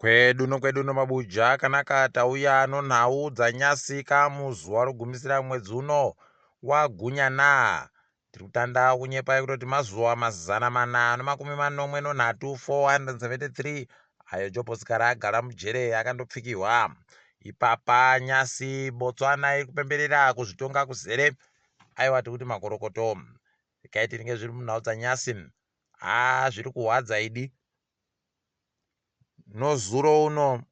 Kwedu nokwedu nomabuja akanaka tauya nonhau dzanyasika muzuva rogumisira mwedzi uno waGunyana. Tiri kutanda kunyepa kutoti mazuva 473, 473 ayo Jobho Sikhala agara mujere akandopfikihwa. Ipapa nyasi Botswana iri kupemberera kuzvitonga kuzere. Aiwa tikuti makorokoto. Regai tiringe zviri munhau dzanyasi. Haa zviri kuhwadza idi. Nozuro uno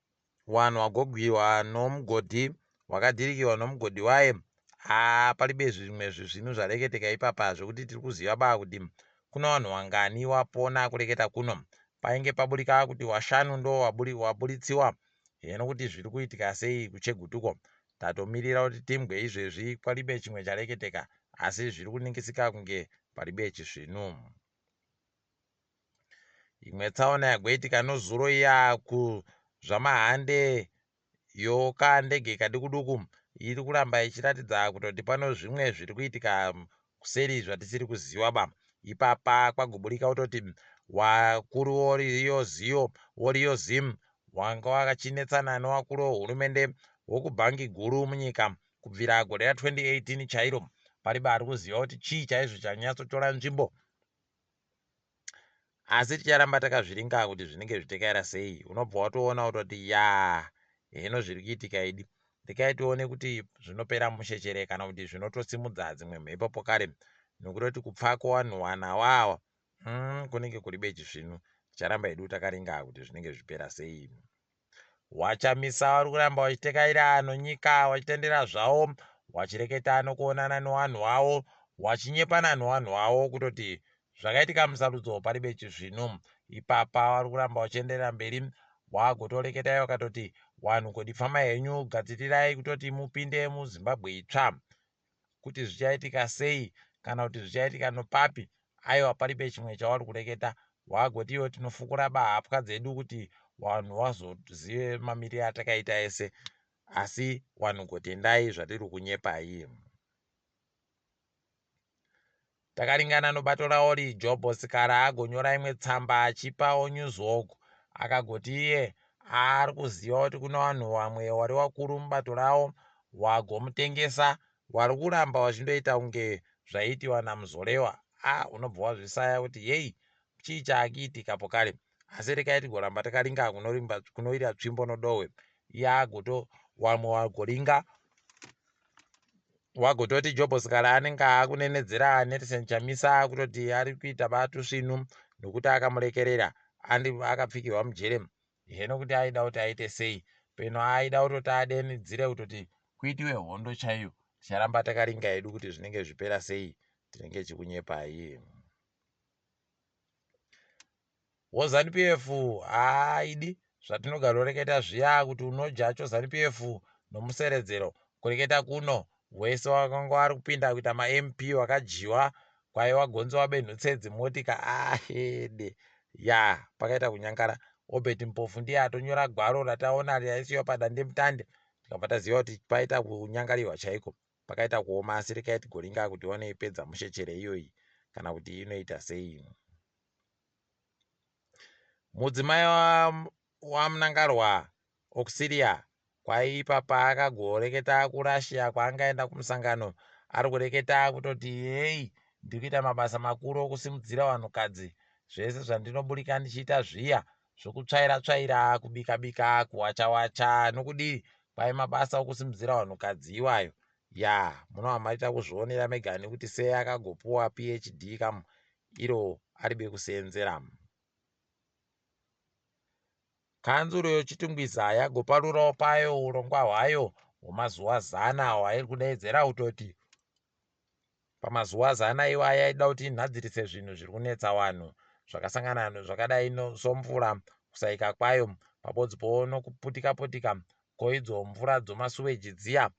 wanhu wagogwiwa nomugodhi wakadhirikiwa nomugodhi waye. Haa palibe zvimwe zvisvinu zvareketeka ipapa zvekuti tiri kuziva ba kuti kuna wanhu wangani wapona kureketa kuno. Painge paburika kuti washanu ndo waburitsiwa heno kuti zviri kuitika sei kuChegutuko. Tatomirira kuti timbwe izvezvi palibe chimwe chareketeka asi zviri kuningisika kunge palibe chisvinu. Imwe tsaona yagoitika nozuro iya kuZvamahande yokandege kadukuduku iri kuramba ichiratidza kutoti pano zvimwe zviri kuitika kuseri zvatisiri kuziva ba. Ipapa kwagoburika kutoti wakuru woriyo woriyo Zim wanga wakachinetsana newakuru wehurumende wokubhangi guru munyika kubvira gore ra 2018 chairo. Paribe ari kuziva kuti chii chaizvo chanyatsotora nzvimbo. Asi ticharamba takazviringa kuti zvinenge zvitekaira sei. Unobva watoona kutoti yaa heno zviri kuitika idi. Rekai tione kuti zvinopera mushe chere kana kuti zvinotosimudza dzimwe mhepo pokare. Nokutoti kupfa kwevanhu wana wawa kunenge kuri bechisvinu. Ticharamba hedu takaringa kuti zvinenge zvichipera sei. WaChamisa vari kuramba vachitekaira nonyika vachitendera zvavo wachireketa nokuonana newanhu wawo wachinyepana newanhu wawo kutoti zvakaitika musarudzo paribe chisvinu. Ipapa vari kuramba vachienderera mberi wagotoreketai wakatoti wanhu kodi pfama henyu gadzirirai kutoti mupinde muZimbabwe itsva. Kuti zvichaitika sei kana kuti zvichaitika nopapi aiwa paribe chimwe chawari kureketa. Wagoti iwe tinofukura bahapwa dzedu kuti wanhu wazozive mamiriro atakaita ese asi wanhu gotendai zvatiri kunyepai. Takaringana nobato raOri, Jobho Sikhala agonyora imwe tsamba achipawo NewsHawk akagoti iye ari kuziva kuti kune vanhu vamwe wari wakuru mubato rawo wagomutengesa wari kuramba wachindoita kunge zvaiitiwa naMuzorewa. A unobva wazvisaya kuti yei chii chaakiitika pokare asi rekai tigoramba takaringa kunoira tsvimbo nodohwe. Iye agoto wamwe wagoringa wagototi Jobho Sikhala anenge akunenedzera Nelson Chamisa kutoti ari kuita batusvinu nokuti akamurekerera andi akapfikirwa mujere heno kuti aida kuti aite sei peno aida kutoti adenidzire kutoti kuitiwe hondo chaiyo. Ticharamba takaringa hedu kuti zvinenge zvipera sei tinenge chikunyepai. WoZanu PF haaidi zvatinogaroreketa zviya kuti unodya choZanu PF nomuseredzero. Kureketa kuno wese wakanga wari kupinda kuita maMP wakadyiwa kwaiwa gonzo wabenhutse dzimotika ahede ya pakaita kunyangara. Obert Mpofu ndiye atonyora gwaro rataona raisiwa padandemutande tikabva taziva kuti paita kunyangarirwa chaiko. Pakaita kuoma asi rekai tigoringa kuti wanoipedza mushe chere iyoyi kana kuti inoita sei. Mudzimai waMnangarwa Auxilia kwaipa paakagoreketa kuRussia kwaangaenda kumusangano ari kureketa kutoti hei ndiri kuita mabasa makuru okusimudzira vanhukadzi zvese zvandinoburika ndichiita zviya zvokutsvaira tsvaira kubika bika kuwacha wacha nokudii kwai mabasa okusimudzira vanhukadzi iwayo ya munova maita kuzvionera megani kuti sei akagopuwa PhD kamu iro aribe kuseenzera. Kanzuro yoChitungwiza yagoparurawo payo urongwa hwayo hwemazuva 100 hwairi kudeedzera kutoti pamazuva 100 iwaya yaida kuti inhadzirise zvinhu zviri kunetsa vanhu zvakasangana zvakadai somvura kusaika kwayo pabodzipo nokuputika putika koidzo mvura dzomasuweji dziya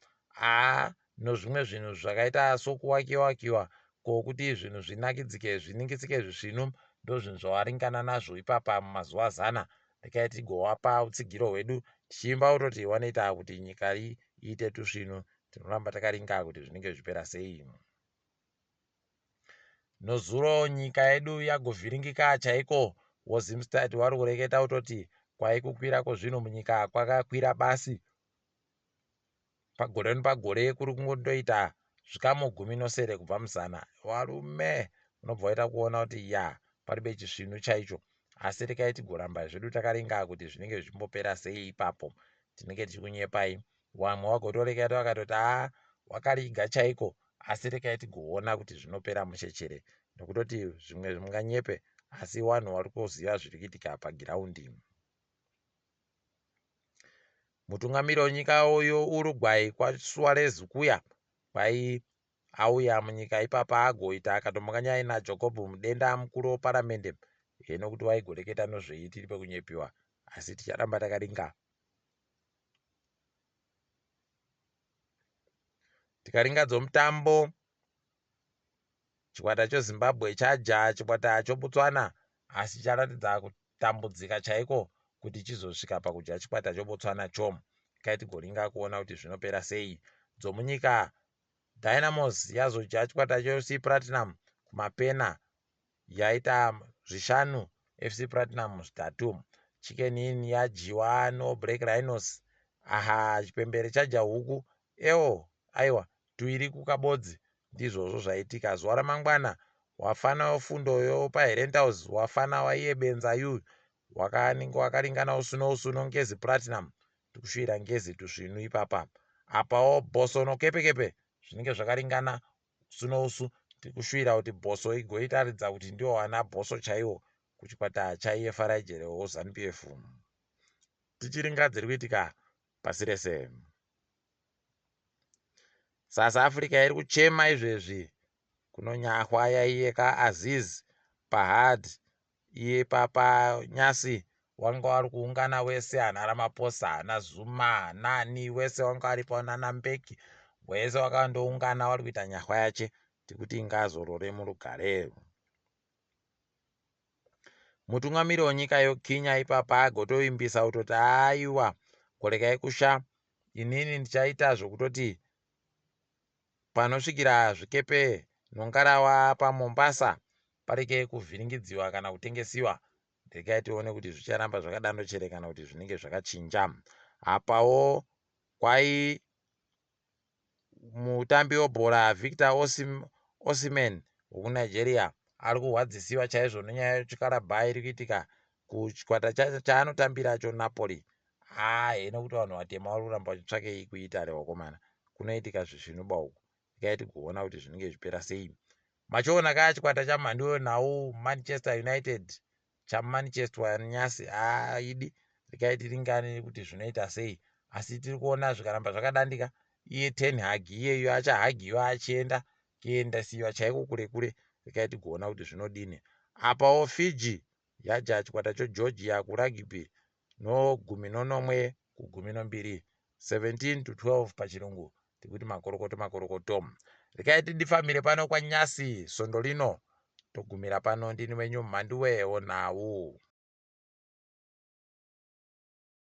aa nozvimwe zvinhu zvakaita sokuwakiwa wakiwa kokuti zvinhu zvinakidzike zviningisike zvisvinu ndozvinhu zvawaringana nazvo ipapa mumazuva 100. Rekai tigowapa utsigiro hwedu tichiimba kutoti wanoita kuti nyika iite tusvinu. Tinoramba takaringa kuti zvinenge zvichipera sei. Nozuro nyika yedu yagovhiringika chaiko. WoZimstat wari kureketa kutoti Kwai kukwira kwezvinhu munyika kwakakwira basi pagore nepagore kuri kungotoita zvikamu 17 kubva muzana. Varume, unobva waita kuona kuti ya, paribe chisvinu chaicho. Asi rekai tigoramba zvedu takaringa kuti zvinenge zvichimbopera sei ipapo. Tinenge tichikunyepai. Vamwe vagotoreketa vakatoti haa, wakariga chaiko. Asi rekai tigoona kuti zvinopera mushe nekutoti zvimwe munganyepe, asi vanhu vari kuziva zviri kuitika pagiraundi. Mutungamiri wenyika yeUruguay kwaSuarez kuya kwai auya munyika ipapa agoita akatombonganya naJacob Mudenda mukuru weparamende nokuti waigoreketa nozvei tiri pekunyepiwa, asi ticharamba takaringa. Tikaringa dzomutambo, chikwata cheZimbabwe chaja chikwata cheBotswana, asi charatidza kutambudzika chaiko kuti chizosvika pakudya chikwata cheBotswana cho. Kai tigoringa kuona kuti zvinopera sei. Dzomunyika, Dynamos yazodya chikwata cheFC Platinum kumapena, yaita 5, FC Platinum 3. Chicken Inn yadyiwa noBlack Rhinos. Aha, chipembere chadya huku. Ewo, aiwa, tuiri kukabodzi. Ndizvozvo zvaitika. Zuva ramangwana wafana wefundo yopaHerentals, wafana waiye benza yu wakaringana usu nousu noNgezi Platinum. Tikushuvira Ngezi tusvinu ipapa. Apawo Boso noKepekepe zvinenge zvakaringana usu nousu. Tikushuvira kuti Boso igoitaridza kuti ndiwo wana Boso chaiwo kuchikwata chaiye Farai Jerewo ZANU-PF. Tichiringa dziri kuitika pasi rese. South Africa iri kuchema izvezvi kunonyahwa yaiye kaAziz Pahad iye papa nyasi wanga wari kuungana wese ana Ramaphosa, ana Zuma, nani wese wanga aripo, nana Mbeki wese wakandoungana wari kuita nyahwa yache tikuti ngazorore murugare. Mutungamiri wenyika yoKenya ipapa agotovimbisa kutoti aiwa, korekai kusha, inini ndichaita zvokutoti panosvikira zvikepe nongarawa paMombasa pareke kuvhiringidziwa kana kutengesiwa. Rekai tione kuti zvicharamba zvakadaro chere kana kuti zvinenge zvakachinja. Apawo kwai mutambi webhora Victor Osimhen wekuNigeria ari kurwadzisiwa chaizvo nenyaya yechikarabha iri kuitika kuchikwata chaanotambira choNapoli. Haa, nekuti vanhu vatema vari kuramba vachitsvakei kuItaly vakomana. Kunoitika zvisvinuba uku. Rekai tigoona kuti zvinenge zvichipera sei. Machiona ka chikwata chamhandu wenhau Manchester United chaManchester nyasi haidi. Rekai tiringane kuti zvinoita sei. Asi tiri kuona zvikaramba zvakadandika, iye Ten Hag iyeyo achahagiwa achienda kuendesiwa chaiko kure kure. Rekai tigoona kuti zvinodini. Apawo Fiji yaja chikwata cheGeorgia kurugby no 17 ku12, 17 to 12 pachirungu. Tikuti makorokoto makorokoto. Rekai tidifambire pano kwanyasi svondo rino. Togumira pano. Ndini wenyu Mhanduwe wonhau.